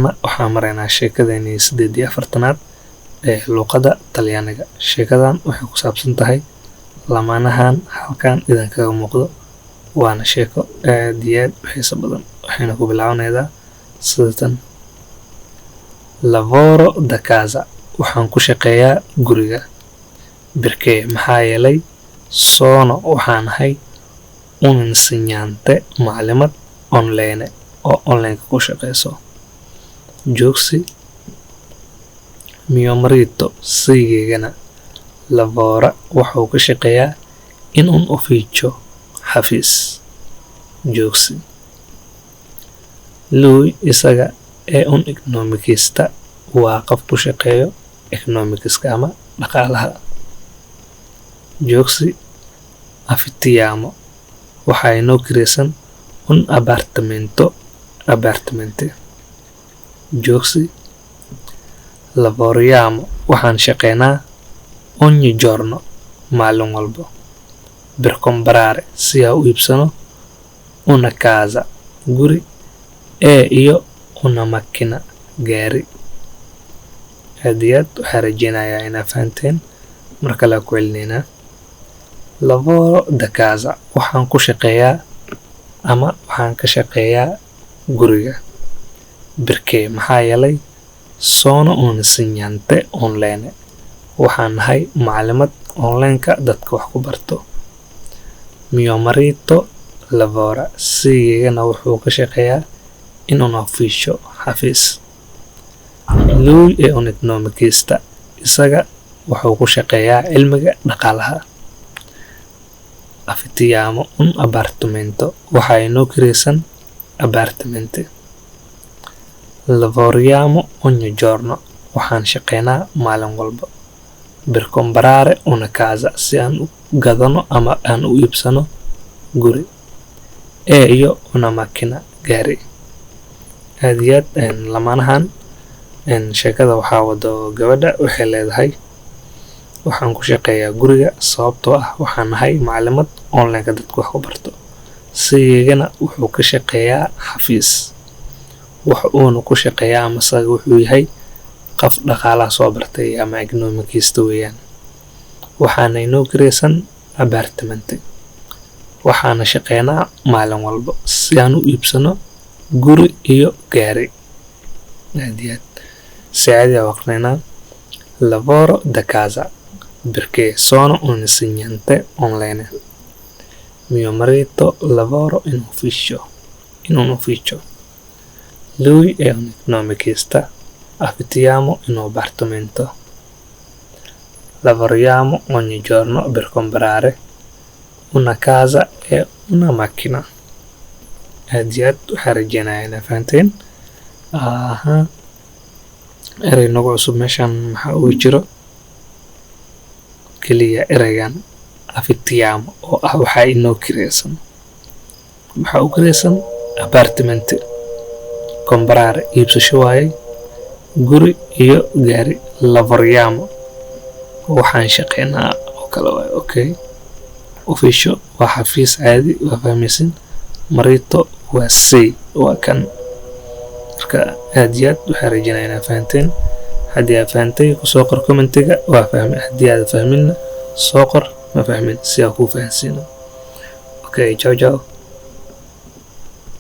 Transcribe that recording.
Markaana waxaan maraynaa sheekadeenii 48aad ee luuqadda Talyaaniga. Sheekadan waxay ku saabsan tahay lamaanahan halkan idinkaga muuqdo, waana sheeko aad iyo aad u xiiso badan, waxayna ku bilaabanaydaa sidatan: Lavoro da casa, waxaan ku shaqeeyaa guriga. Perché, maxaa yeelay, sono, waxaan ahay, un'insegnante, macalimad, online, oo online ku shaqeyso. Joogsi. Mio marito, saygeygana, lavora, wuxuu ka shaqeeyaa, in un ufficio, xafiis. Joogsi. Lui, isaga, è un economista, waa qof ku shaqeeyo economicska ama dhaqaalaha. Joogsi. Affittiamo, waxaa inoo kireysan, un appartamento, apartment. Joogsi. Lavoriamo, waxaan shaqeynaa, ogni giorno, maalin walbo, per comprare, si aan u iibsano, una casa, guri, e, iyo, una macchina, gaari. Aad iyo aad waxaa rajeynayaa inaa fahanteen. Mar kale ku celineynaa: Lavoro da casa, waxaan ku shaqeeyaa ama waxaan ka shaqeeyaa guriga. Perché, maxaa yeelay, sono un'insegnante online, waxaan nahay macalimad online-ka dadka wax ku barto. Mio marito lavora, saygeygana wuxuu ka shaqeeyaa, in un ufficio, xafiis. Lui è un economista, isaga wuxuu ku shaqeeyaa cilmiga dhaqaalaha. Affittiamo un appartamento, waxaa inoo kireysan apartment. Lavoriamo ogni giorno, waxaan shaqeynaa maalin walba, per comprare una casa, si aan u gadano ama aan u iibsano guri, e, iyo, una macchina, gaari. Aad iyo aad lamaanahan sheekada waxaa wado gabadha. Waxay leedahay: waxaan ku shaqeeyaa guriga sababtoo ah waxaan nahay macalimad online-ka dadka wax ku barto, saygana wuxuu ka shaqeeyaa xafiis, wax uuna ku shaqeeyaa ama isaga wuxuu yahay qof dhaqaalaha soo bartay ama economicista weeyaan. Waxaana inoo kireysan apartment, waxaana shaqeynaa maalin walba si aan u iibsano guri iyo gaari. Aad iyo aad si caadi ah u aqrineynaa: Lavoro da casa perché sono un insegnante online. Mio marito lavora in ufficio, in un ufficio. Lui è un economista. Affittiamo un appartamento. Lavoriamo ogni giorno per comprare una casa e una macchina. Aad iyo aad waxaa rajeynayaa inaa fahanteen. Aha, erey nagu cusub meeshan maxaa uga jiro? Keliya ereygan affittiamo, oo ah waxaa inoo kireysan. Maxaa u kireysan? Apartment. Comprare, iibsasho waaye, guri iyo gaari. Lavoriamo, waxaan shaqeynaa oo kale waaye. Okay, ufficio waa xafiis caadi, waa fahmaysin. Marito waa say, waa kan. Marka aad iyo aad waxaa rajeynaya inaa fahanteen. Haddii aad fahantay, kusoo qor commentiga "waa fahmay". Haddii aad fahminna, soo qor "ma fahmin" si aan kuu fahansiino. Okay, ciao ciao.